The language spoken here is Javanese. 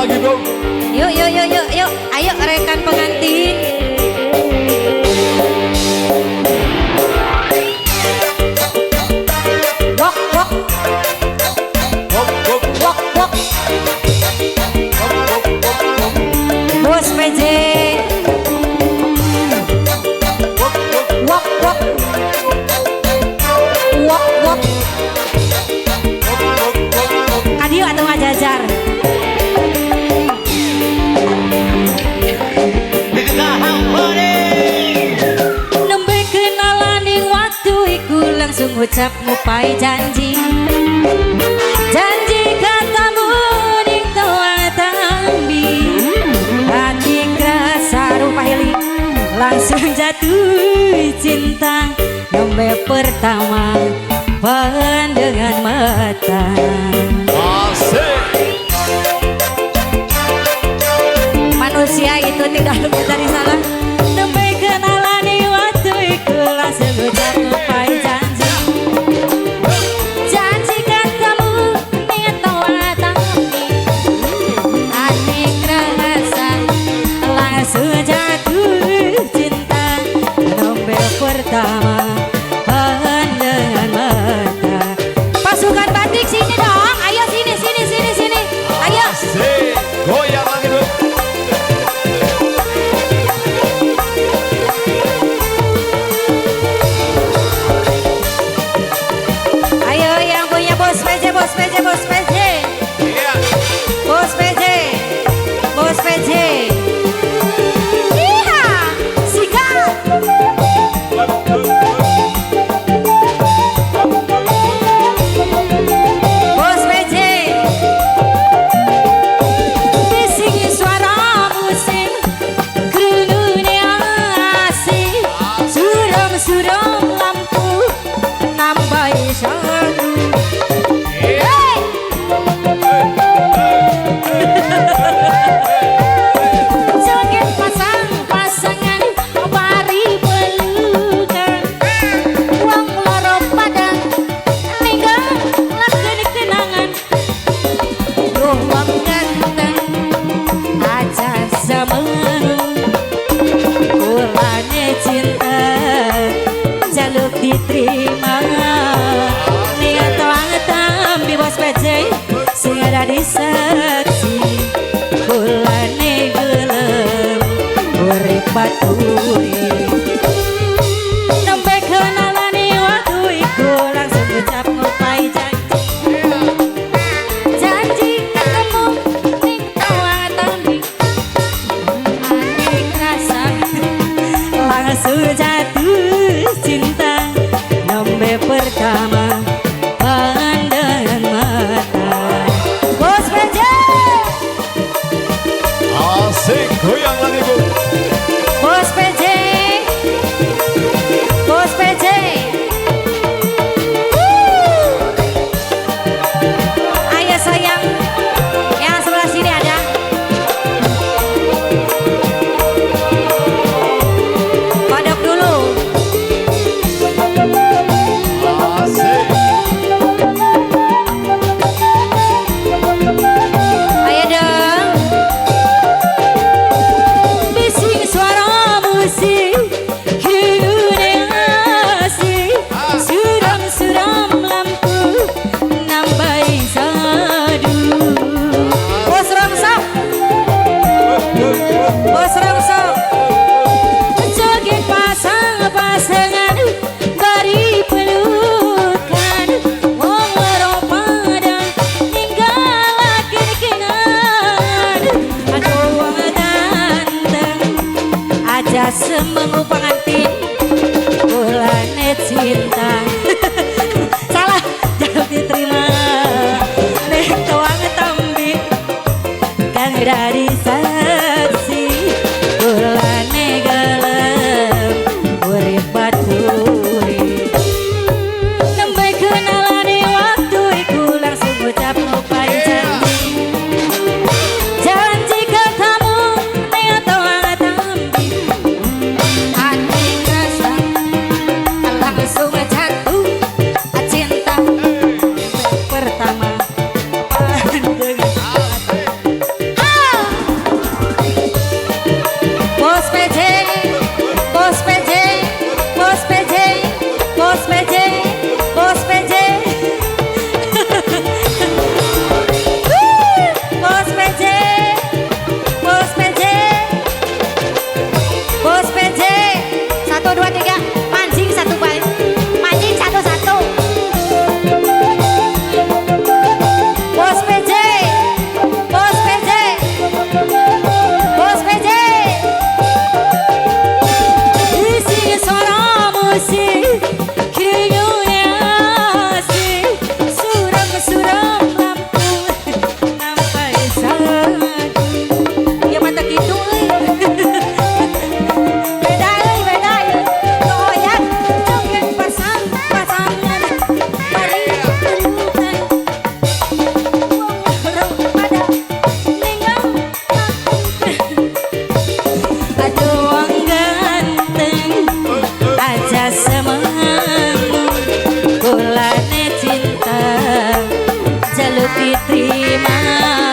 lagi, Bro. Yuk, yuk, yuk, yuk, yuk. Ayo rekan pengantin. Wok, wok. Wok, wok. Wok, wok. Wok, wok, wok, wok. Bos PJ. Wok, wok. Wok, wok. Wok, wok. Wok, wok, wok, wok. Kadieu atuh ngajajar. Nembe kenalan ning waktu iku langsung ngucap ngupai janji. Janji katamu ning tuang tambi. Hati kerasa rupa hili langsung jatuh cinta. Nembe pertama pandangan mata. Asik. Manusia itu tidak lebih dari salah. Nembe kenalan waktu iku langsung ngucap ngupai janji. Janji katamu ning tuang tambi. Hati kerasa langsung jatuh cinta. Nembe pertama pandangan mata. Pasukan batik sini dong. Ayo sini sini sini sini. Ayo. Asik. Goyang lagi, Bro. Ayo yang punya bos PJ, bos PJ, bos PJ. Iya. Bos PJ. Bos PJ. Iya, sikat. Bos PJ. Bising suara musik, krunune asik, suram-suram lampu nambahi syahdu. Hey! Joget pasang-pasangan bari pelukan. Wong loro padang ninggal lakon kenangan. Duh wong ganteng aja semenung. Kulane cinta jaluk diterima. Niat tuang tambi bos PJ sing ada di saksi. Kulane gelem urip baturi. Nembe kenalane waktu iku langsung ucap ngupai janji. Janji ketemu ning tuang tambi. Hati kerasa langsung jatuh cinta. Nembe pertama pandangan mata. Bos PJ. Asik. Goyang lagi, Bu. Bos PJ. Bos PJ. Wuh. Ayo sayang, yang sebelah sini ada. Kodok dulu. Asik. Ayo dong. Bising suara musik, hirune asik, suram-suram lampu nambahi sadu. Bos rongsok, bos rongsok. Joget pasang-pasangan bari pelukan. Wong loro padang ninggalaken kenangan. Aduh wong ganteng aja semengu pengantin kulane cinta. Salah, jangan diterima. Nek tuang tambi kang dari saksi. Kulane gelem urip baturi. Nembe kenalane waktu iku langsung ucap ngupai janji. Janji ketemu ning tuang tambi. Hati kerasa langsung jatuh cinta. Pertama pandangan mata. diterima.